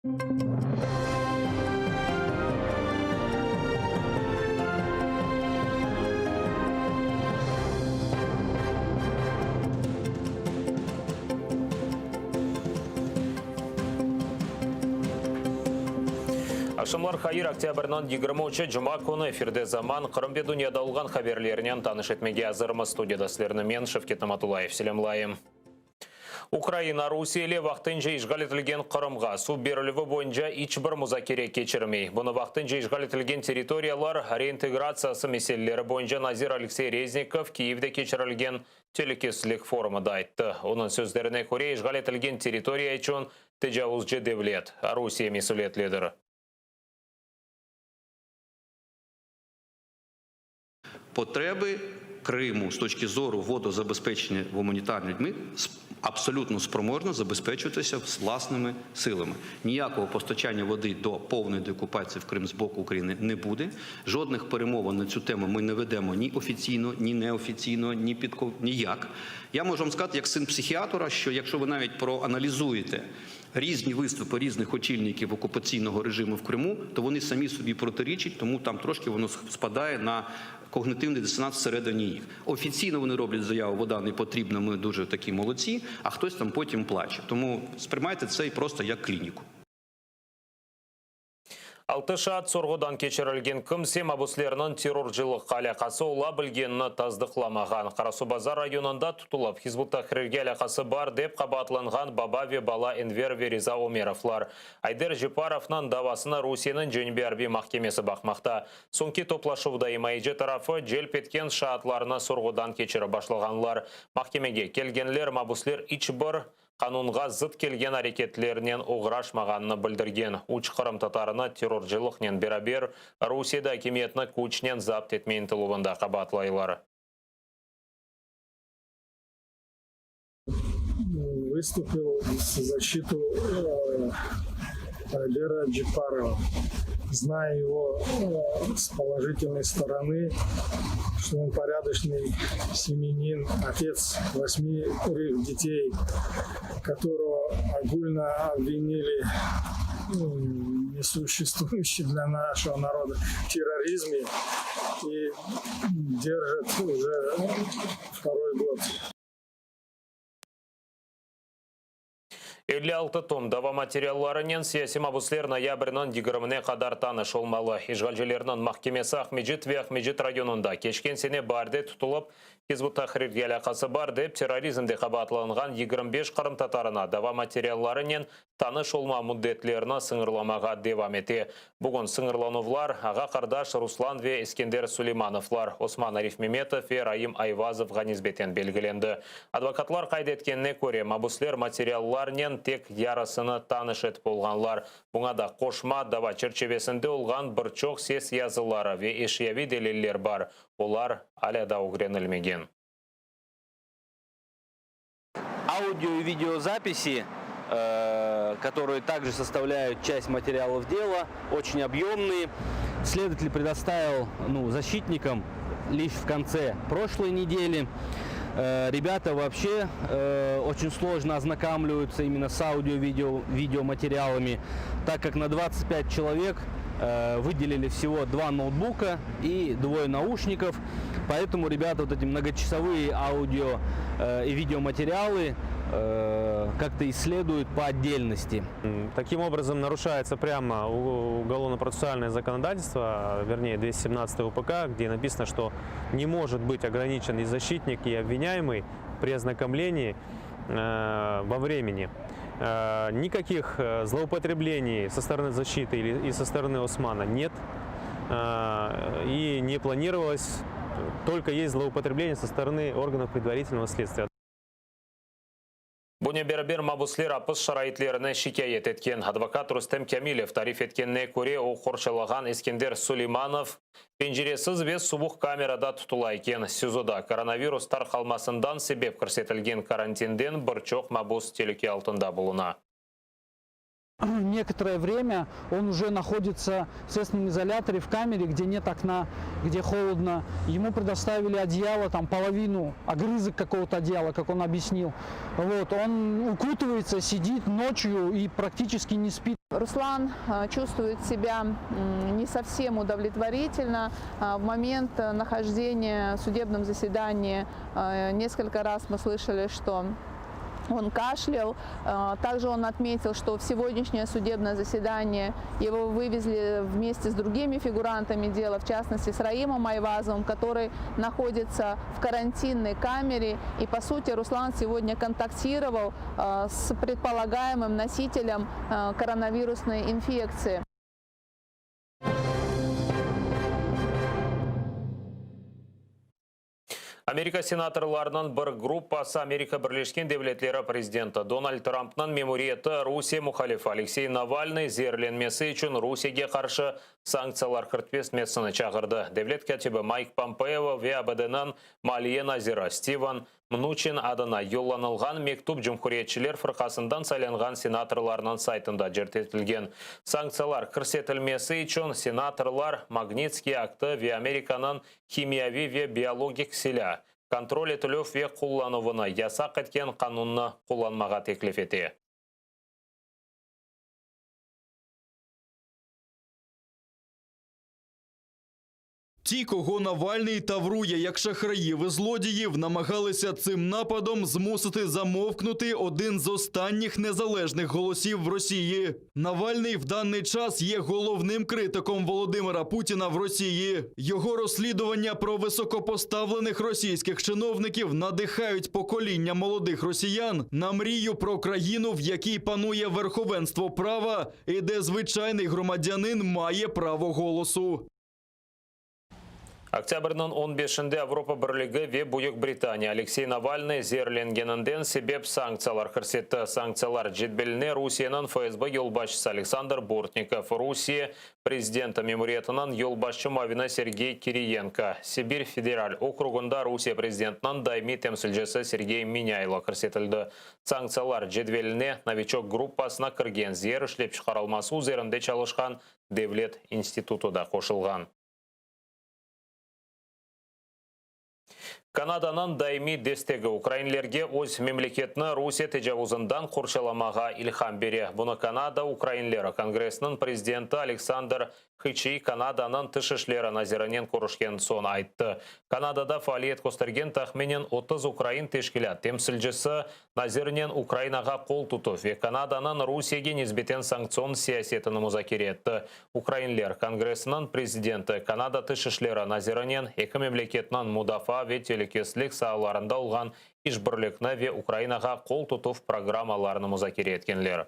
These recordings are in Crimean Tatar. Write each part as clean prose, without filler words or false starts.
Aqşamlar hayır, oktâbrniñ 23-i, cuma künü efirde Zaman, Qırım ve dünyada olğan haberlernen tanış etmege azırmız. Studiyada sizlerni men, Şevket Namatullayev, selâmlayım. Ukraina Rusiye ile vaqtınca işğal etilgen Qırımğa suv berilüvi boyunca iç bir muzakere keçirmey. Bunı vaqtınca işğal etilgen territoriyalar reintegratsiyası meseleleri boyunca nazir Aleksey Reznikov Kiyevde keçirilgen Telükesizlik forumında ayttı. Onıñ sözlerine köre, işğal etilgen territoriya içün tecavuzcı devlet, Rusiye mesüliyetlidir. Потреби Криму з точки зору водозабезпечення гуманітарними людьми абсолютно спроможна забезпечуватися власними силами. Ніякого постачання води до повної деокупації в Крим з боку України не буде. Жодних перемовин на цю тему ми не ведемо ні офіційно, ні неофіційно, ні під ніяк. Я можу вам сказати, як син психіатра, що якщо ви навіть проаналізуєте різні виступи різних очільників окупаційного режиму в Криму, то вони самі собі протирічать, тому там трошки воно спадає на когнитивний дисонанс всередині їх. Офіційно вони роблять заяву, вода не потрібна, ми дуже такі молодці, а хтось там потім плаче. Тому сприймайте це просто як клініку. Altı şaat sorğudan keçirilgen kimse mabüslerniñ terrorcılıqqa alâqası ola bilgenini tasdıqlamağan. Qarasuvbazar rayonında tutulıp, Hizb ut-Tahrirge alâqası bar dep qabaatlanğan baba ve bala Enver ve Riza Ömerovlar. Ayder Ceparovnıñ davasını Rusiyeniñ Cenübiy arbiy mahkemesi baqmaqta. Soñki toplaşuvda imayeci tarafı celp etken şaatlarnı sorğudan keçirip başlağanlar. Mahkemege kelgenler mabüsler iç bir qanunğa zıt kelgen areketlernen oğraşmağanını bildirgen. Üç qırımtatarını terrorcılıqnen beraber Rusiyede akimiyetni küçnen zapt etme ıntıluvında qabaatlaylar. Vıstupil v защиту Айдера Джеппарова, Зная его с положительной стороны, что он порядочный семьянин, отец восьмерых детей, которого огульно обвинили в несуществующем для нашего народа терроризме и держат уже второй год. 56 tom dava materiallarınen siyasiy mabüsler noyabrniñ yigirmine qadar tanış olmalı. İşğalcilerniñ mahkemesi Aqmecit ve Aqmecit rayonında keçken sene baarde tutulıp, Hizb ut-Tahrirge alâqası bar dep terrorizmde qabaatlanğan 25 qırımtatarına dava materiallarınen tanış olma müddetlerini sıñırlamağa devam ete. Bugün sıñırlanuvlar ağa-qardaş Ruslan ve Eskender Suleymanovlar, Osman Arifmemetov ve Raim Ayvazovğa nisbeten belgilendi. Advokatlar qayd etkenine köre, mabüsler materiallarnen tek yarısını tanış etip olğanlar. Buña da qoşma, dava çerçivesinde olğan bir çoq ses yazıları ve eşyaviy deliller bar, olar alâ da ögrenilmegen. Audio и videozapisi, которые также составляют часть материалов дела, очень объемные. Следователь предоставил, ну, защитникам лишь в конце прошлой недели. Ребята вообще очень сложно ознакомливаются именно с аудио-видео видеоматериалами, так как на 25 человек выделили всего два ноутбука и двое наушников. Поэтому ребята вот эти многочасовые аудио и видеоматериалы как-то исследуют по отдельности. Таким образом нарушается прямо уголовно-процессуальное законодательство, вернее 217 УПК, где написано, что не может быть ограничен и защитник, и обвиняемый при ознакомлении во времени. Никаких злоупотреблений со стороны защиты или и со стороны Османа нет и не планировалось, только есть злоупотребление со стороны органов предварительного следствия. Bunen beraber mabüsler apis şaraitlerini şikâyet etken. Advokat Rustem Kâmilev tarif etkenine köre, o qorçalağan Eskender Suleymanov penceresiz ve suvuq kamerada tutula eken. SİZOda koronavirus tarqalmasından sebep kirsetilgen karantinden bir çoq mabüs telüke altında buluna. Некоторое время он уже находится в следственном изоляторе, в камере, где нет окна, где холодно. Ему предоставили одеяло, там половину, огрызок какого-то одеяла, как он объяснил. Вот, он укутывается, сидит ночью и практически не спит. Руслан э, чувствует себя м, не совсем удовлетворительно. А, В момент э, нахождения в судебном заседании э, несколько раз мы слышали, что он кашлял. Э, Также он отметил, что в сегодняшнее судебное заседание его вывезли вместе с другими фигурантами дела, в частности с Раимом Айвазовым, который находится в карантинной камере. И, по сути, Руслан сегодня контактировал э, с предполагаемым носителем э, коронавирусной инфекции. Amerika senatorlarınıñ bir gruppası Amerika Birleşken Devletleri prezidenti Donald Trampnıñ memuriyeti Rusiye muhalifi Aleksey Navalnıy zeerlenmesi içün Rusiyege qarşı sanktsiyalar kirsetmesini çağırdı. Devlet kâtibi Mayk Pompeo ve ABDniñ maliye naziri Stiven Mnuçin adına yollanılğan mektüp Cumhuriyetçiler fırqasından saylanğan senatorlarnıñ saytında derc etilgen. Sanktsiyalar kirsetilmesi içün senatorlar Magnitskiy aktı ve Amerikanıñ himiyaviy ve biologik silâ kontrol etilüv ve qullanuvını yasaq etken qanunnı qullanmağa teklif ete. Ті, кого Навальний таврує як шахраїв і злодіїв, намагалися цим нападом змусити замовкнути один з останніх незалежних голосів в Росії. Навальний в даний час є головним критиком Володимира Путіна в Росії. Його розслідування про високопоставлених російських чиновників надихають покоління молодих росіян на мрію про країну, в якій панує верховенство права і де звичайний громадянин має право голосу. Oktâbrniñ 15-nde Avropa Birligi ve Büyük Britaniya Aleksey Navalnıy zeerlengeninden sebep sanktsiyalar kirsetti. Sanktsiyalar cedveline Rusiyeniñ FSB yolbaşçısı Aleksandr Bortnikov, Rusiye prezidenti memuriyetiniñ yolbaşçı muavini Sergey Kiriyenko, Sibir federal okrugında Rusiye prezidentiniñ daimiy temsilcisi Sergey Menâylo kirsetildi. Sanktsiyalar cedveline Noviçok gruppasına kirgen zeer işlep çıqarılması üzerinde çalışqan devlet institutı da qoşulğan. Kanadanıñ daimiy destegi ukrainlerge öz memleketini Rusiye tecavuzından qorçalamağa ilham bere. Bunı Kanada ukrainleri Kongressiniñ prezidenti Aleksandr Hıçıy Kanadanıñ tış işleri nazirinen körüşken soñ ayttı. Kanadada faaliyet köstergen tahminen 30 ukrain teşkilât temsilcisi nazirnen Ukrainağa qol tutuv ve Kanadanıñ Rusiyege nisbeten sanktsion siyasetini muzakere etti. Ukrainler Kongressiniñ prezidenti Kanada tış işleri nazirinen eki memleketniñ mudafaa ve telükesizlik saalarında olğan işbirlikni ve Ukrainağa qol tutuv programmalarını muzakere etkenler.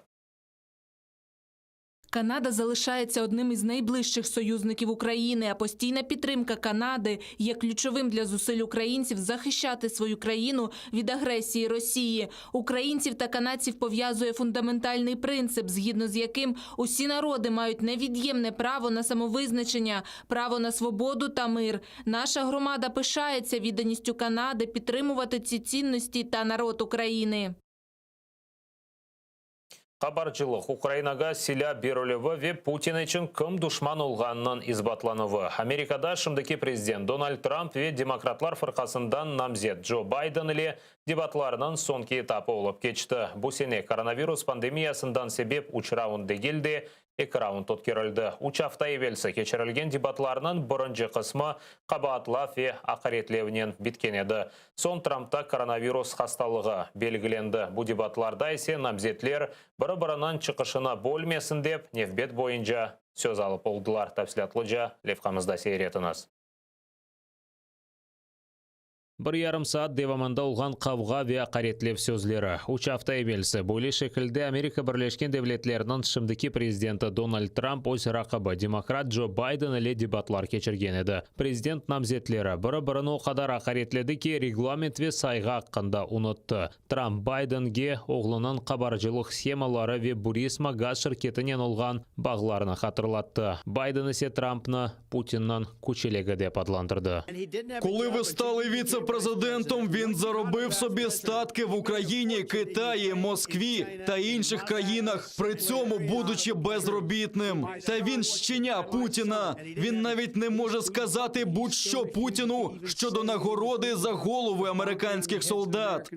Канада залишається одним із найближчих союзників України, а постійна підтримка Канади є ключовим для зусиль українців захищати свою країну від агресії Росії. Українців та канадців пов'язує фундаментальний принцип, згідно з яким усі народи мають невід'ємне право на самовизначення, право на свободу та мир. Наша громада пишається відданістю Канади підтримувати ці цінності та народ України. Qabarcılıq Ukrainağa silâ berilüvi ve Putin içün kim duşman olğanınıñ isbatlanuvı. Amerikada şimdiki prezident Donald Trump ve Demokratlar fırqasından namzet Joe Biden ile debatlarınıñ soñki etapı olıp keçti. Bu sene koronavirus pandemiyasından sebep üç raund degil de eki raund ötkerildi. Üç afta evelsi keçirilgen debatlarnıñ birinci qısmı qabaatlav ve aqaretlevnen bitken edi. Soñ Trumpta koronavirus hastalığı belgilendi. Bu debatlarda ise namzetler biri-biriniñ çıqışını bölmesin dep nevbet boyunca söz alıp oldılar. Tafsilâtlıca levhamızda seyir etiñiz. Bir yarım saat devamında olğan qavğa ve aqaretlev sözleri. Üç afta evelsi böyle şekilde Amerika Birleşken Devletleriniñ şimdiki prezidenti Donald Trump öz raqibi demokrat Joe Biden ile debatlar keçirgen edi. Prezident namzetleri biri-birini o qadar aqaretledi ki, reglament ve sayğı aqqında unuttı. Trump Bidenge oğlunıñ qabarcılıq shemaları ve Burisma gaz şirketinen olğan bağlarını hatırlattı. Biden ise Trumpnı Putinniñ küçelegi dep adlandırdı. Коли ви стали віце. президентом, він заробив собі статки в Україні, Китаї, Москві та інших країнах, при цьому будучи безробітним. Та він щеня Путіна. Він навіть не може сказати будь-що Путіну щодо нагороди за голови американських солдат.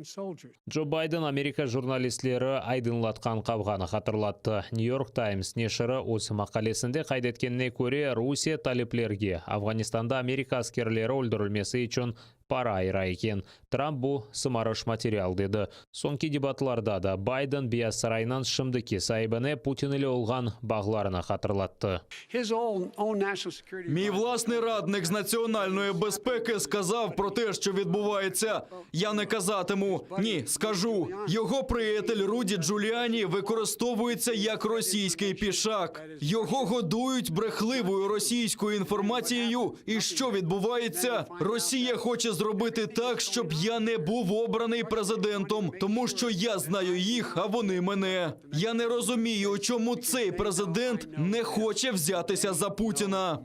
Джо Байден Amerika jurnalistleri aydınlatqan qavğanı hatırlattı. New York Times neşiri öz maqalesinde qayd etkenine köre, Rusiye taliplerge Afğanistanda Amerika askerleri öldürilmesi içün para ayıra eken. Tramp bu sımarış material dedi. Soñki debatlarda da Bayden Beyaz saraynıñ şimdiki saibine Putin ile olğan bağlarını hatırlattı. Мій власний радник з національної безпеки сказав про те, що відбувається. Я не казатиму. Ні, скажу. Його приятель Руді Джуліані використовується як російський пішак. Його годують брехливою російською інформацією. І що відбувається? Росія хоче зробити так, щоб я не був обраний президентом, тому що я знаю їх, а вони мене. Я не розумію, чому цей президент не хоче взятися за Путіна.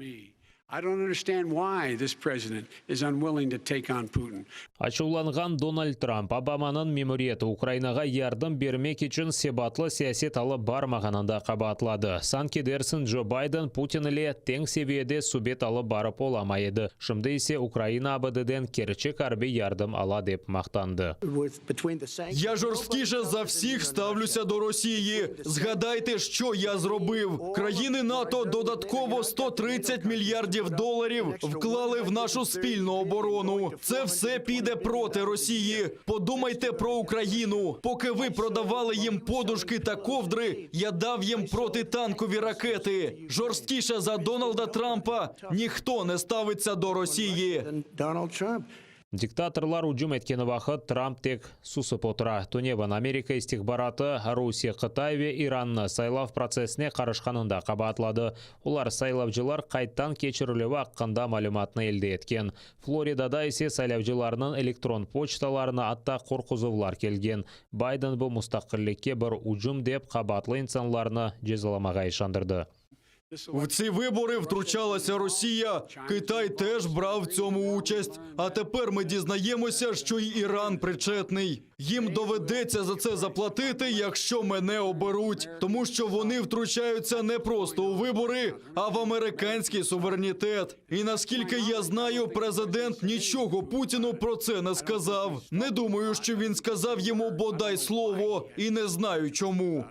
I don't understand why this president is unwilling to take on Putin. Açuvlanğan Donald Tramp Obamanıñ memuriyeti Ukrainağa yardım bermek içün sebatlı siyaset alıp barmağanında qabaatladı. Sanki dersiñ Joe Biden Putin ile teñ seviyede subet alıp barıp olamay edi. Şimdi ise Ukraina ABDden kerçek arbiy yardım ala dep maqtandı. Я жорсткіше за всіх ставлюся до Росії. Згадайте, що я зробив. Країни НАТО додатково 130 мільярдів доларів вклали в нашу спільну оборону. Це все піде проти Росії. Подумайте про Україну. Поки ви продавали їм подушки та ковдри, я дав їм протитанкові ракети. Жорсткіше за Дональда Трампа ніхто не ставиться до Росії. Diktatorlar ücüm etkeni vaqıt Tramp tek susıp otura. Tünevin Amerika istihbaratı Rusiye, Qıtay ve İrannı saylav protsessine qarışqanında qabaatladı. Olar saylavcılar qayttan keçirilüvi aqqında malümatnı elde etken. Floridada ise saylavcılarnıñ elektron poçtalarına atta qorquzuvlar kelgen. Bayden bu mustaqillikke bir ücüm dep qabaatlı insanlarnı cezalamağa işandırdı. В ці вибори втручалася Росія. Китай теж брав в цьому участь. А тепер ми дізнаємося, що й Іран причетний. Їм доведеться за це заплатити, якщо мене оберуть, тому що вони втручаються не просто у вибори, а в американський суверенітет. І наскільки я знаю, президент нічого Путіну про це не сказав. Не думаю, що він сказав йому бодай слово, і не знаю чому.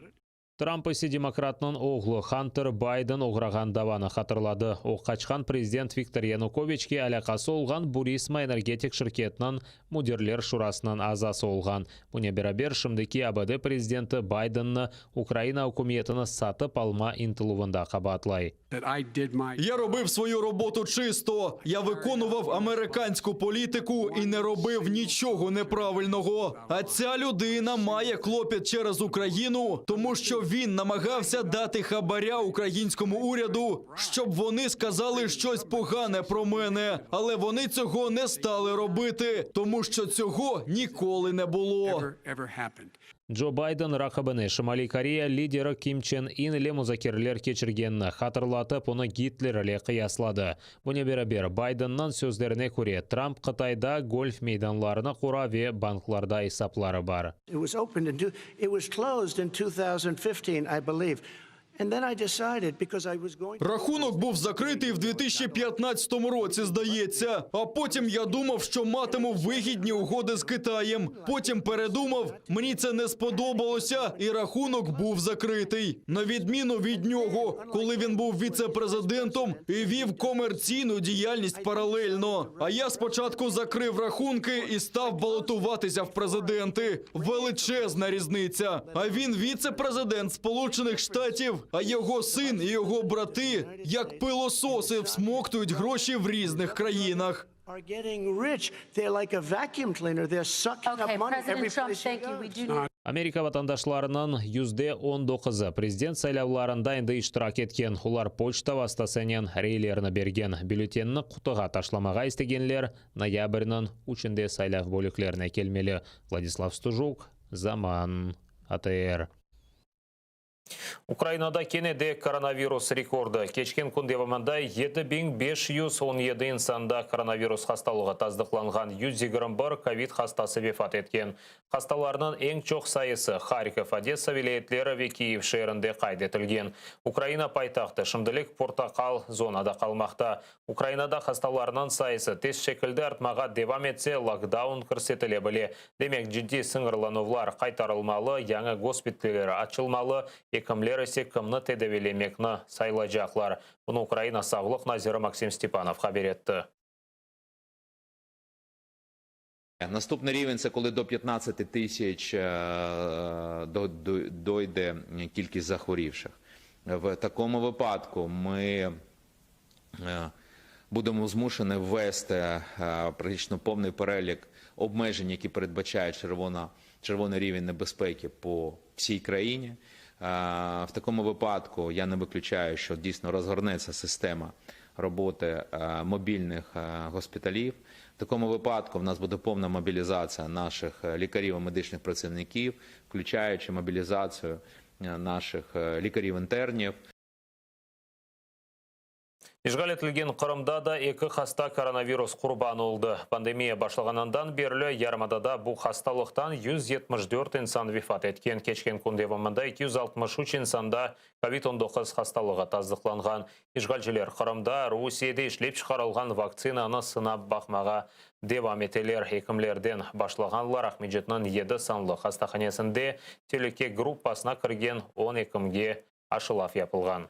Tramp ise demokratnıñ oğlu Хантер Байден oğrağan davanı hatırladı. O, qaçqan prezident Viktor Yanukoviçke alâqası olğan Burisma energetik şirketiniñ müdirler şurasınıñ azası olğan. Bunen beraber şimdiki ABD prezidenti Baydenni Ukraina ükümetini satıp alma ıntıluvında qabaatlay. That I did my Я робив свою роботу чисто. Я виконував американську політику і не робив нічого неправильного. А ця людина має клопіт через Україну, тому що він намагався дати хабаря українському уряду, щоб вони сказали щось погане про мене. Але вони цього не стали робити, тому що цього ніколи не було. ever, ever happened. Джо Байден raqibine Şimaliy Koreya lideri Kim Çen In ile muzakereler keçirgenini hatırlatıp, onı Gitler ile qıyasladı. Bunen beraber Baydenniñ sözlerine köre, Tramp Qıtayda golf meydanlarını qura ve banklarda esapları bar. It was opened in, it was closed in 2015, I believe. And then I decided because I was going to Рахунок був закритий в 2015 році, здається. А потім я думав, що матиму вигідні угоди з Китаєм. Потім передумав, мені це не сподобалося, і рахунок був закритий. На відміну від нього, коли він був віце-президентом і вів комерційну діяльність паралельно. А я спочатку закрив рахунки і став балотуватися в президенти. Величезна різниця. А він віце-президент Сполучених Штатів, а його син і його брати, як пилососи, всмоктують гроші в різних країнах. are getting rich. They're like a vacuum cleaner. They're sucking Okay, up money President every Trump, place he thank you. We goes. do need Amerika vatandaşlarınıñ 19%-ı prezident saylavlarında endi iştirak etken. Olar poçta vastasınen reylerini bergen. Bülletenni qutuğa taşlamağa istegenler noyabrniñ 3-nde saylav bölüklerine kelmeli. Vladislav Stujuk, Zaman, ATR. Ukrainada kene de koronavirus rekordı. Keçken kün devamında 7517 insanda koronavirus hastalığı tasdıqlanğan, 121 kovid hastası vefat etken. Hastalarnıñ eñ çoq sayısı Harkov, Odessa vilâyetleri ve Kiyev şeerinde qayd etilgen. Ukraina paytahtı şimdilik portaqal zonada qalmaqta. Ukrainada hastalarnıñ sayısı tez şekilde artmağa devam etse, lokdaun kirsetile bile. Demek, ciddiy sıñırlanuvlar qaytarılmalı, yañı gospitaller açılmalı, ekimler ise kimni tedaviylemekni saylaycaqlar. Bunı Ukraina sağlıq naziri Maksim Stepanov haber etti. Наступний рівень це коли до 15 тисяч дойде кількість захворівших. В такому випадку ми будемо змушені ввести практично повний перелік обмежень, які передбачають червона, червоний рівень небезпеки по всій країні. В такому випадку я не виключаю, що дійсно розгорнеться система роботи мобільних госпіталів. В такому випадку в нас буде повна мобілізація наших лікарів і медичних працівників, включаючи мобілізацію наших лікарів-інтернів. İşğal etilgen Qırımda da eki hasta koronavirus qurbanı oldı. Pandemiya başlağanından berli yarımadada bu hastalıqtan 174 insan vefat etken. Keçken kün devamında 263 insanda Kovid 19 hastalığı tasdıqlanğan. İşğalciler Qırımda Rusiyede işlep çıqarılğan vaktsinanı sınap baqmağa devam eteler. Ekimlerden başlağanlar Aqmescitniñ yedi sanlı hastahanesinde telüke gruppasına kirgen on ekimge aşılav yapılğan.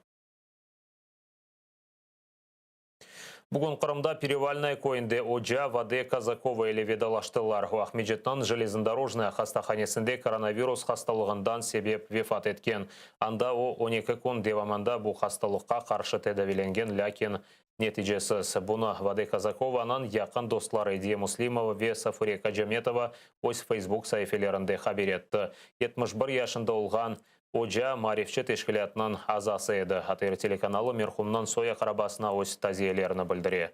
Bugün Qırımda Perevalnoye köyünde oca Vade Kazakova ile vedalaştılar. O, Aqmescitniñ Jeleznodorojnaya hastahanesinde koronavirus hastalığından sebep vefat etken. Anda o, 12 kün devamında bu hastalıqqa qarşı tedaviylengen, lâkin neticesiz. Bunı Vade Kazakovanıñ yaqın dostları Ediye Muslimova ve Safure Kacametova öz Facebook saifelerinde haber etti. 71 yaşında olğan Oca, Maarifçi teşkilâtınıñ azası edi. ATR telekanalı merhumnıñ soy-aqrabasına öz taziyelerini bildire.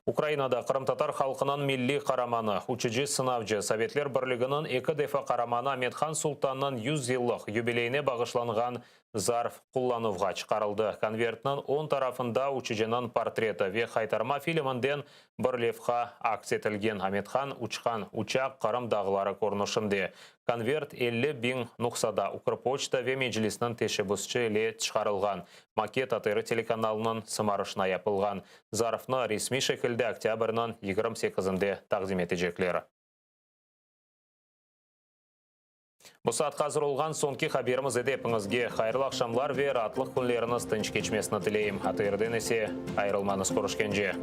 Ukrainada qırımtatar halqınıñ milliy qaramanı, uçucı-sınavcı, Sovetler Birliginiñ eki defa qaramanı Amet-Han Sultannıñ 100 yıllıq yubileyine bağışlanğan Zarf qullanuvğa çıqarıldı. Konvertniñ oñ tarafında uçucınıñ portreti ve Haytarma filminden bir levha aks etilgen, Amethan uçqan uçaq Qırım dağları körünişinde. Konvert 50 biñ nuhsada Ukrpoçta ve Meclisniñ teşebbüsçi ile çıqarılğan. Maket ATR telekanalınıñ sımarışına yapılğan. Zarfnı resmiy şekilde oktâbrniñ 28-inde taqdim etecekler. Bu saatqa azır olğan soñki haberimiz edi. Epiñizge hayırlı aqşamlar ve raatlıq künleriñiz tınç keçmesini tileyim. ATRden ise ayırılmañız körüşkence.